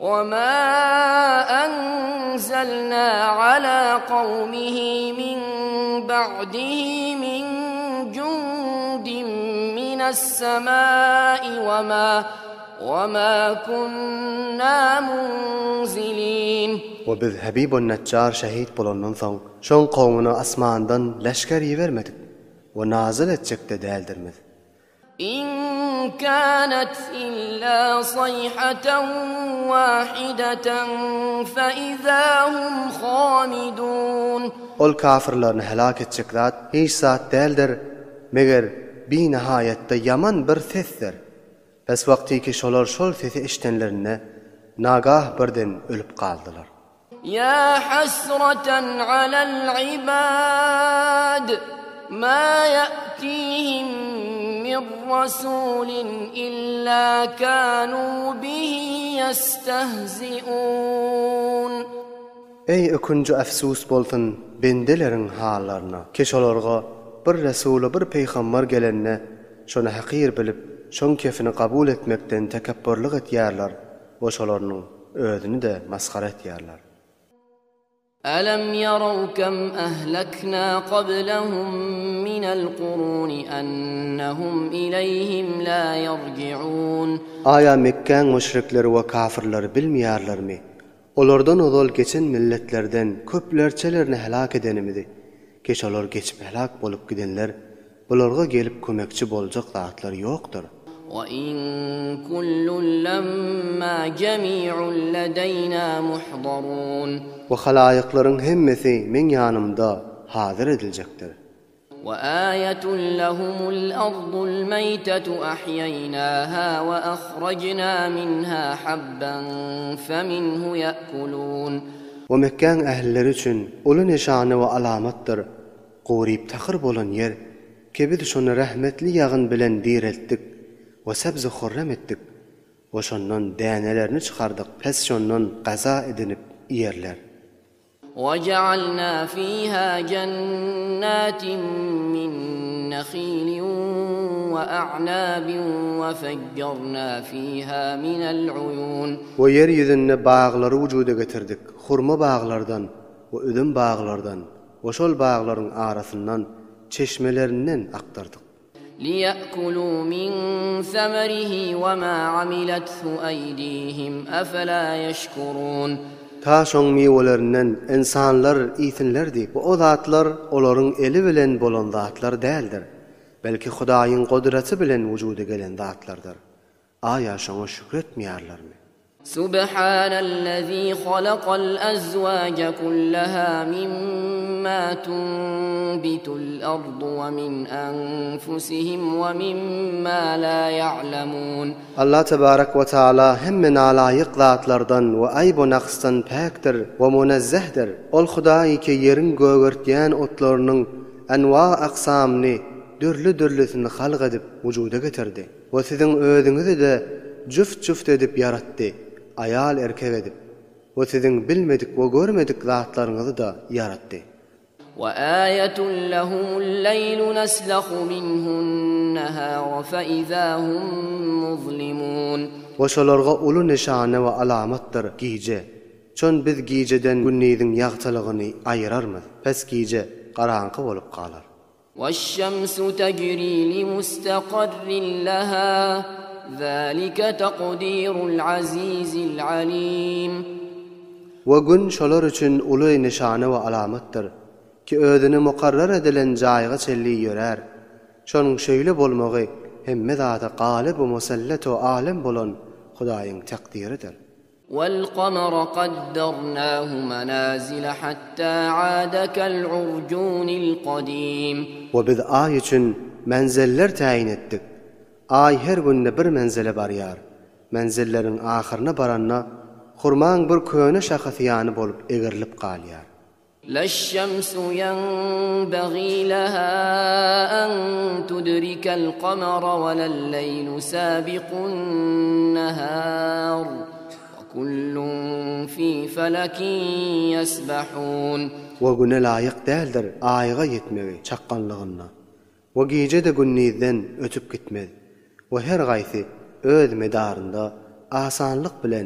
وما أنزلنا على قومه من بعده من جند من السماء وما وما كنا منزلين. We biz Habibun Neçjar şehit bolandan soň, şoň kowmuna asmandan leşger ibermedik we nazyl etjek-de däldirmiz. In kanat illa sayhatan wahidatan fe iza hum hamidun. Ol kafyrlaryny helak etjek zat hiç zat däldir, meger binihaýatda ýaman bir sesdir. Pes wagtyky şolar şol sesi eşdenlerinde, nagah birden ölüp galdylar. Ýa hasratan alal ibad, ma ýa'tihim min rasulin illa kanu bihi ýestehzi'un. Eý ökünji äfsus bolsun bendeleriň hallaryna, ki şolarga bir resuly bir peýgambar gelende şony hakyr bilip şoň kefini kabul etmekden tekepburlyk etýärler we şolarynyň özüni-de masgara etýärler. Alam ýaraw kem ahlakna qablahum minel kuruni ennehum ileýhim la ýerji'un. Aýa Mekgäň müşrikleri we kafyrlary bilmeýärlermi, olardan ozal geçen milletlerden köplerçelerini helak edenimizi, ki şolar geçip helak bolup gidenler Bularga gelip kömekçi boljak zatlary ýokdur. Wa in kullun lemma jemi'un ledeýna muhdarun. We halaýyklaryň hemmesi meň ýanymda hazyr ediljekdir. Wa aýatun lehumul ardul meýtetu ahýeýnaha we ahrajna minha habban feminhu ýe'kulun. We Mekgäň ählileri üçin uly nyşana we alamatdyr. Guryp takyr bolan ýer, ki biz şony rehmetli ýagyn bilen direltdik we sebzi-hurrem etdik we şondan dänelerini çykardyk, pes şondan gaza edinip iýerler. Wejealna fiha jennatin min nehilin we a'nabin we fejjerna fiha minel uýun. We ýer ýüzünde baglary wujuda getirdik, hurma baglardan we üzüm baglardan We şol baglaryň arasyndan çeşmelerinden akdyrdyk. Liýe'kulû min semerihi we mâ amilethu eýdîhim efelâ ýeşkurûn. Ta şoň miwelerinden ynsanlar iýsinler diýip. We o zatlar olaryň eli bilen bolan zatlar däldir. Belki Hudaýyň gudraty bilen wujuda gelen zatlardyr. Aýa şoňa şükretmeýärlermi? Subhanellezî halakal ezwâce kullaha mimmâ tunbitul ardu we min enfusihim we mimmâ lâ ya'lemûn. Allah tebarek we taala hemme nalaýyk zatlardan we aýb-u naksdan päkdir we munezzehdir. Ol Hudaý ki ýeriň gögertýän otlarynyň enwa-aksamyny, dürli-dürlüsini halk edip wujuda getirdi. We siziň özüňizi-de jüft-jüft edip ýaratdy, aýal-erkek edip. We siziň bilmedik we görmedik zatlaryňyzy-da ýaratdy. We aýatun lehumul leýlu neslehu minhun nehara fe izâ hum muzlimun. We şolarga uly nyşana we alamatdyr gije. Çon biz gijeden gündiziň ýagtylygyny aýyrarmyz. Pes gije garaňky bolup galar. Weş-şemsu tejri limustaqarrin leha, zalike takdirul azizil alim. We Gün şolar üçin uly nyşana we alamatdyr, ki özüne mukarrar edilen jaýga çenli ýörär. Şonuň şeýle bolmagy hemme zada galyb we musallat we alem bolan Hudaýyň takdyrydyr. Wal-gamara gaddarnahu manazila hatta ada kal-urjunil kadim. We biz Aý üçin menzeller täýin etdik. Aý her günde bir menzele barýar. Menzilleriň ahyryna baranda, hurmaň bir köne şahasy ýany bolup egrilip galýar. Leş-şemsu ýenbagî lehâ en tudrikel-kamara ve lel-leýlu sâbiqun-nehâr ve kullun fî felekin ýesbehûn. We Güne laýyk däldir Aýga ýetmegi çakganlygynda we gije-de gündizden ötüp gitmez we her gaýsy öz medarynda asanlyk bilen.